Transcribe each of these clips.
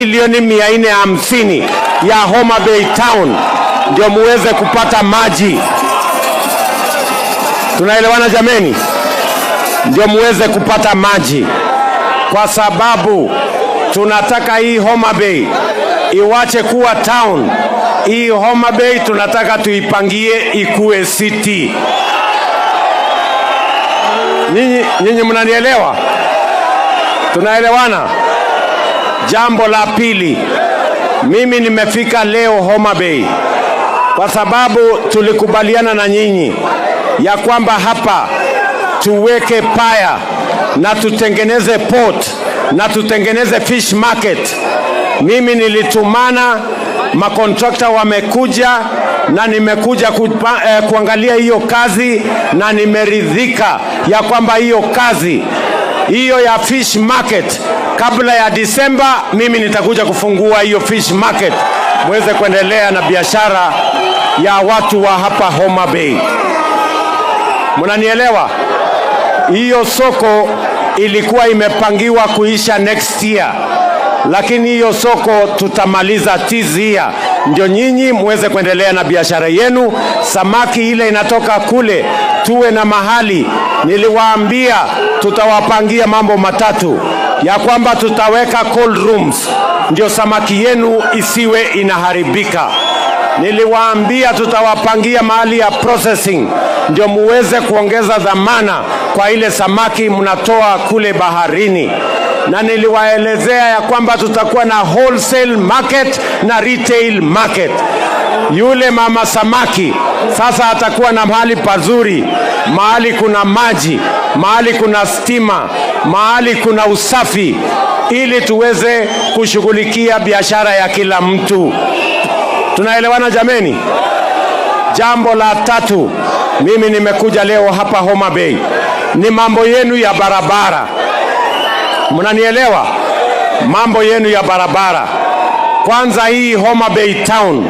Milioni 450 ya Homa Bay Town ndio muweze kupata maji. Tunaelewana jameni? Ndio muweze kupata maji, kwa sababu tunataka hii Homa Bay iwache kuwa town. Hii Homa Bay tunataka tuipangie ikuwe city. Nyinyi mnanielewa? Tunaelewana? Jambo la pili, mimi nimefika leo Homa Bay kwa sababu tulikubaliana na nyinyi ya kwamba hapa tuweke pier na tutengeneze port na tutengeneze fish market. Mimi nilitumana makontrakta wamekuja na nimekuja kuangalia hiyo kazi na nimeridhika ya kwamba hiyo kazi hiyo ya fish market kabla ya Disemba mimi nitakuja kufungua hiyo fish market muweze kuendelea na biashara ya watu wa hapa Homa Bay. Mnanielewa? Hiyo soko ilikuwa imepangiwa kuisha next year, lakini hiyo soko tutamaliza this year, ndio nyinyi muweze kuendelea na biashara yenu. Samaki ile inatoka kule, tuwe na mahali. Niliwaambia tutawapangia mambo matatu, ya kwamba tutaweka cold rooms ndio samaki yenu isiwe inaharibika. Niliwaambia tutawapangia mahali ya processing ndio muweze kuongeza dhamana kwa ile samaki mnatoa kule baharini, na niliwaelezea ya kwamba tutakuwa na wholesale market na retail market. Yule mama samaki sasa atakuwa na mahali pazuri, mahali kuna maji, mahali kuna stima, mahali kuna usafi, ili tuweze kushughulikia biashara ya kila mtu. Tunaelewana jameni? Jambo la tatu, mimi nimekuja leo hapa Homa Bay ni mambo yenu ya barabara. Mnanielewa? Mambo yenu ya barabara. Kwanza hii Homa Bay Town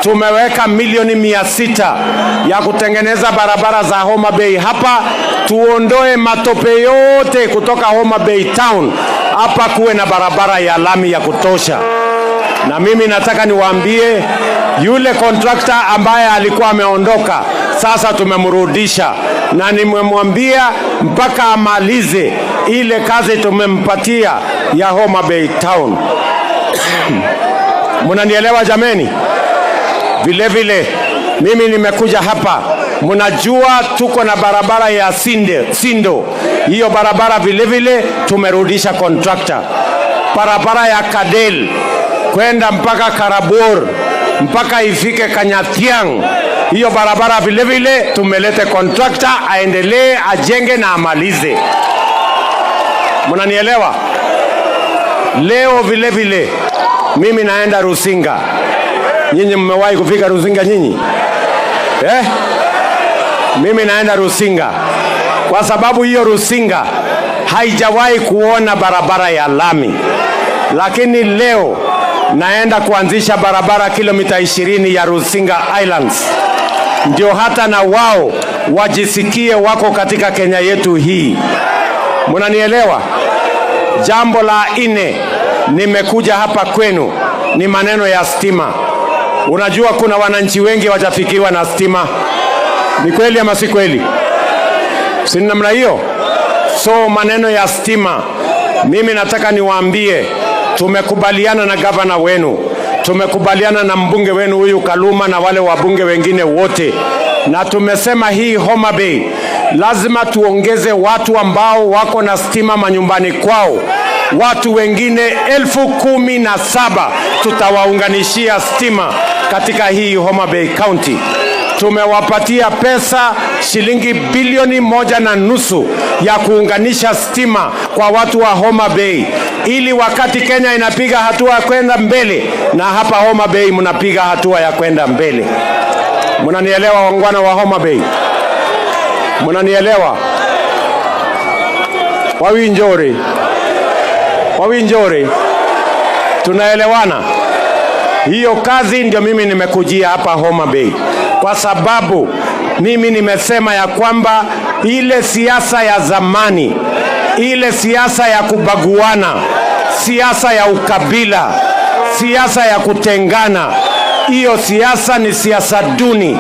tumeweka milioni 600 ya kutengeneza barabara za Homa Bay hapa, tuondoe matope yote kutoka Homa Bay Town hapa, kuwe na barabara ya lami ya kutosha. Na mimi nataka niwaambie yule contractor ambaye alikuwa ameondoka, sasa tumemrudisha, na nimemwambia mpaka amalize ile kazi tumempatia ya Homa Bay Town. Mnanielewa jameni? Vile vile mimi nimekuja hapa, mnajua tuko na barabara ya Sindo. Hiyo barabara vile vile tumerudisha contractor. Barabara ya Kadel kwenda mpaka Karabor mpaka ifike Kanyatiang, hiyo barabara vile vile tumelete contractor aendelee ajenge na amalize. Mnanielewa? Leo vile vile mimi naenda Rusinga. Nyinyi mmewahi kufika Rusinga nyinyi? Eh? Mimi naenda Rusinga kwa sababu hiyo Rusinga haijawahi kuona barabara ya lami, lakini leo naenda kuanzisha barabara kilomita 20 ya Rusinga Islands, ndio hata na wao wajisikie wako katika Kenya yetu hii. Mnanielewa? Jambo la nne, nimekuja hapa kwenu ni maneno ya stima. Unajua kuna wananchi wengi hawajafikiwa na stima. Ni kweli ama si kweli? Si namna hiyo? So maneno ya stima, mimi nataka niwaambie, tumekubaliana na gavana wenu, tumekubaliana na mbunge wenu huyu Kaluma na wale wabunge wengine wote, na tumesema hii Homa Bay lazima tuongeze watu ambao wako na stima manyumbani kwao. Watu wengine 17,000 tutawaunganishia stima katika hii Homa Bay County. Tumewapatia pesa shilingi bilioni 1.5 ya kuunganisha stima kwa watu wa Homa Bay, ili wakati Kenya inapiga hatua ya kwenda mbele, na hapa Homa Bay mnapiga hatua ya kwenda mbele. Mnanielewa waungwana wa Homa Bay? Mnanielewa? Wawinjore, wawinjore, tunaelewana? Hiyo kazi ndio mimi nimekujia hapa Homa Bay, kwa sababu mimi nimesema ya kwamba ile siasa ya zamani, ile siasa ya kubaguana, Siasa ya ukabila, siasa ya kutengana, hiyo siasa ni siasa duni,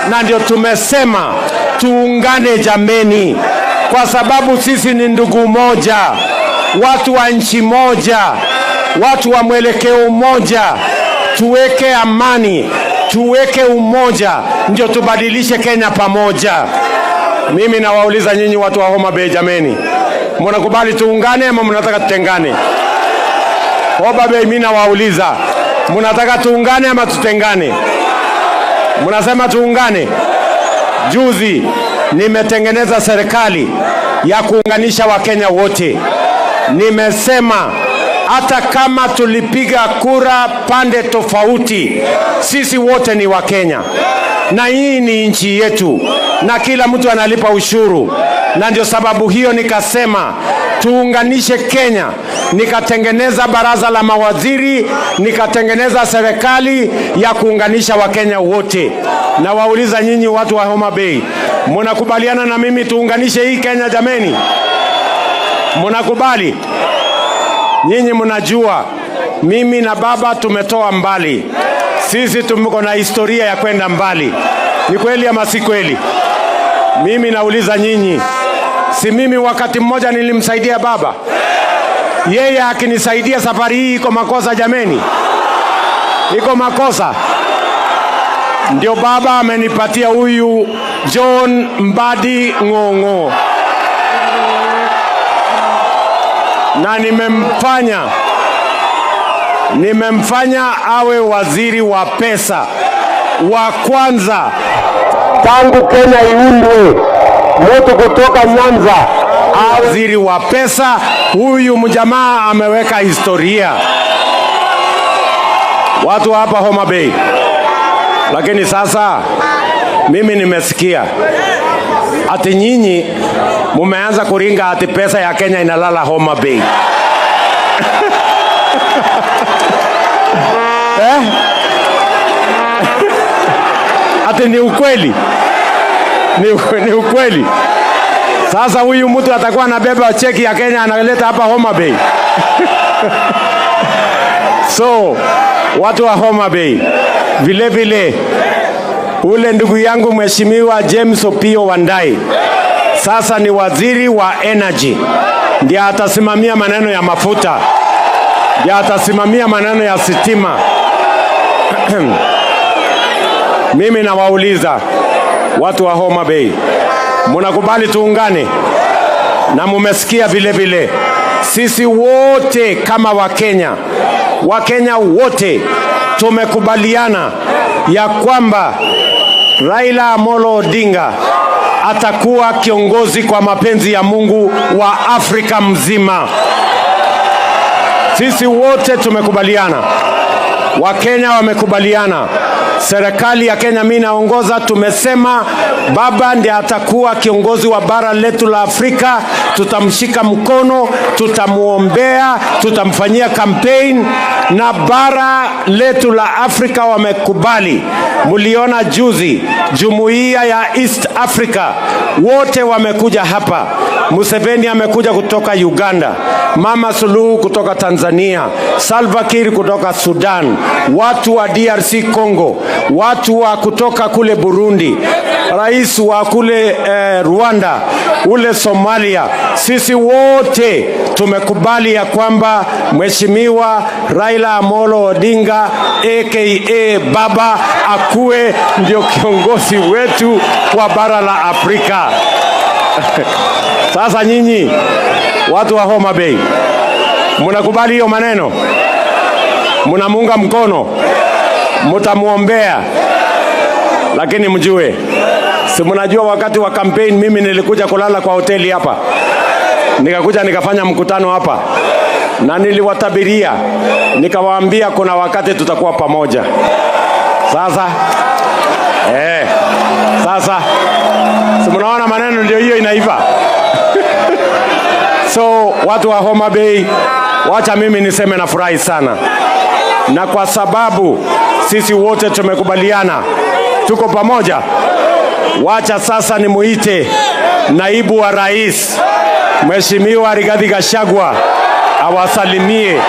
na ndio tumesema tuungane jameni, kwa sababu sisi ni ndugu moja, watu wa nchi moja, watu wa mwelekeo mmoja. Tuweke amani, tuweke umoja, ndio tubadilishe Kenya pamoja. Mimi nawauliza nyinyi watu wa Homa Bay, jameni, mnakubali tuungane ama mnataka tutengane? Homa Bay, mimi nawauliza, mnataka tuungane ama tutengane? Mnasema tuungane. Juzi nimetengeneza serikali ya kuunganisha Wakenya wote. Nimesema hata kama tulipiga kura pande tofauti, sisi wote ni Wakenya na hii ni nchi yetu, na kila mtu analipa ushuru, na ndio sababu hiyo nikasema tuunganishe Kenya. Nikatengeneza baraza la mawaziri, nikatengeneza serikali ya kuunganisha Wakenya wote. Na wauliza nyinyi watu wa Homa Bay, mnakubaliana na mimi tuunganishe hii Kenya jameni? Mnakubali? Nyinyi mnajua mimi na baba tumetoa mbali. Sisi tuko na historia ya kwenda mbali. Ni kweli ama si kweli? Mimi nauliza nyinyi, si mimi wakati mmoja nilimsaidia baba? Yeye akinisaidia safari hii iko makosa jameni? Iko makosa? Ndio baba amenipatia huyu John Mbadi Ng'ong'o, na nimemfanya awe waziri wa pesa wa kwanza tangu Kenya iundwe, mtu kutoka Nyanza waziri wa pesa. Huyu mjamaa ameweka historia, watu hapa Homa Bay. Lakini sasa mimi nimesikia ati nyinyi mumeanza kuringa ati pesa ya Kenya inalala Homa Bay. Eh? Ati ni ukweli? Ni ukweli? Sasa huyu mtu atakuwa anabeba cheki ya Kenya analeta hapa Homa Bay. So, watu wa Homa Bay, vile vile ule ndugu yangu Mheshimiwa James Opiyo Wandayi sasa ni waziri wa energy, ndiye atasimamia maneno ya mafuta, ndiye atasimamia maneno ya sitima. Mimi nawauliza watu wa Homa Bay, mnakubali tuungane? Na mumesikia vile vile sisi wote kama Wakenya, Wakenya wote tumekubaliana ya kwamba Raila Amolo Odinga atakuwa kiongozi kwa mapenzi ya Mungu wa Afrika mzima. Sisi wote tumekubaliana, Wakenya wamekubaliana, serikali ya Kenya mimi naongoza, tumesema baba ndiye atakuwa kiongozi wa bara letu la Afrika. Tutamshika mkono, tutamuombea, tutamfanyia campaign, na bara letu la Afrika wamekubali. Mliona juzi jumuiya ya East Africa wote wamekuja hapa. Museveni amekuja kutoka Uganda, Mama Suluhu kutoka Tanzania, Salva Kiir kutoka Sudan, watu wa DRC Congo, watu wa kutoka kule Burundi, rais wa kule Rwanda, ule Somalia. Sisi wote tumekubali ya kwamba Mheshimiwa Raila Amolo Odinga aka Baba akuwe ndio kiongozi wetu wa bara la Afrika. Sasa nyinyi watu wa Homa Bay, mnakubali hiyo maneno? Mnamuunga mkono? Mtamuombea? Lakini mjue, si mnajua wakati wa campaign mimi nilikuja kulala kwa hoteli hapa, nikakuja nikafanya mkutano hapa, na niliwatabiria nikawaambia kuna wakati tutakuwa pamoja. Sasa sasa si mnaona maneno ndio hiyo inaiva. So watu wa Homa Bay, wacha mimi niseme nafurahi sana, na kwa sababu sisi wote tumekubaliana tuko pamoja, wacha sasa nimuite naibu wa rais Mheshimiwa Rigathi Gachagua awasalimie.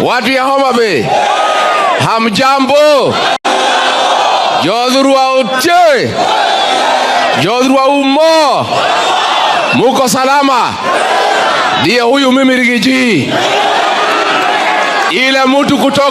Watu ya Homa Bay, hamjambo? Jothurwa utie, Jothurwa umo, muko salama? Ndiye huyu mimi Rigiji, ile mtu kutoka